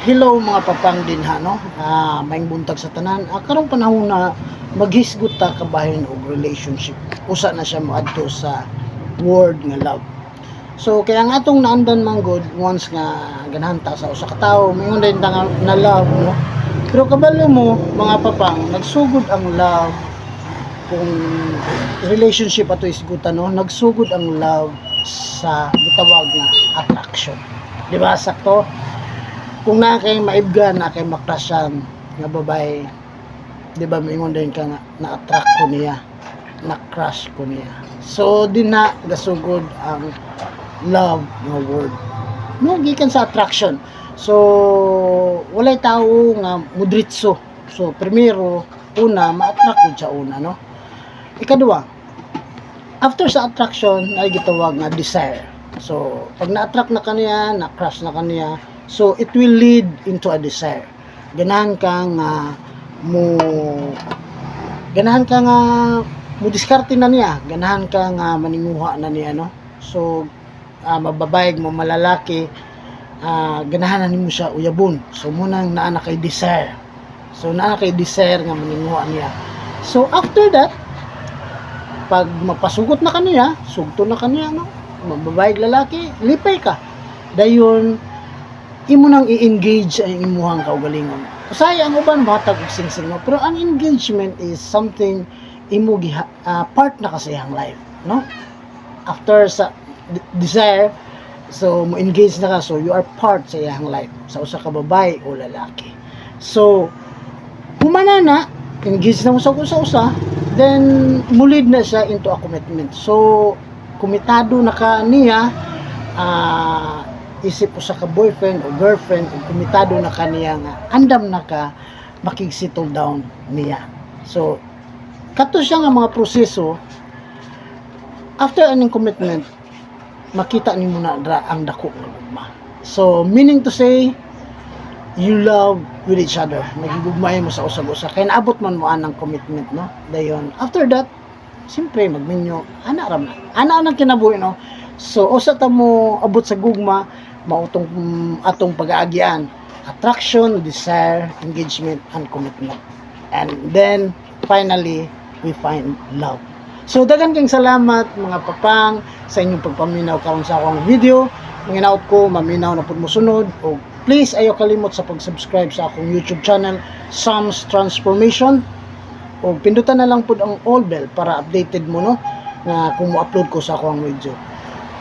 Hello, mga papang dinha, no. Maayong buntag sa tanan. Karong panahon na maghisgot ta kabahin og relationship. Usa na siya moadto sa word nga love. So kaya nga atong naandan man gud, once nga ganahan ta sa usa ka tawo, moingon din ta nga na love, no. Pero kabalo mo, mga papang, nagsugod ang love, kung relationship ato isgutan, no, nagsugod ang love sa gitawag nga attraction. Di ba sakto? Kung naa kay maibgan, naa kay makrasyan nga babae, di ba moingon din ka nga na-attract ko niya, na-crush ko niya? So din na gasugod ang love nga word, no, gikan sa attraction. So walay tao nga mudritso. So primero, una, ma-attract gud sa una, no. Ikaduha, after sa attraction ay gitawag nga desire. So pag na-attract na kaniya, na-crush na kaniya, so it will lead into a desire. Ganahan ka nga mo diskarte na niya, ganahan ka nga maninguha na niya, no. So mababayag mo malalaki, ganahan na nimo siya uyabon. So munang naa na kay desire. So naa na kay desire nga maninguha niya. So after that, pag mapasugot na kaniya, sugto na kaniya, no, mababayag lalaki, lipay ka. Dayon imo nang i-engage ang imuhang kaugalingon. Usahay ang uban mohatag og singsing, no, pero ang engagement is something imo giha, part na kasi ang life, no. After sa desire, so mo engage na ka, so you are part sa iyang life, sa usa ka babae o lalaki. So humana na engage na mo sa usa-usa, then mulid na siya into a commitment. So komitado na ka niya, isip usa ka boyfriend o girlfriend, ug komitado na ka niya nga andam na ka makig-settle down niya. So kato siya nga mga proseso. After aning commitment, makita nimo na dra ang dako nga gugma. So meaning to say, you love with each other, nagigugmay mo sa usag-usa kay naabot man mo anang commitment, no. Dayon after that, siyempre magminyo ana ra man ana nang kinabuhi, no. So usa ta mo abot sa gugma, mautong atong pag-aagian: attraction, desire, engagement and commitment, and then finally we find love. So daghan kang salamat, mga papang, sa inyong pagpaminaw karon sa akong video. Manginaot ko maminaw na pud mo sunod o please ayaw kalimot sa pag-subscribe sa akong YouTube channel, Sam's Transformation, o pindutan na lang pud ang all bell para updated mo, no, nga kung mo-upload ko sa akong video.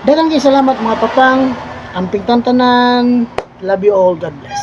Daghan kay salamat, mga papang. Amping tantanan. Love you all. God bless.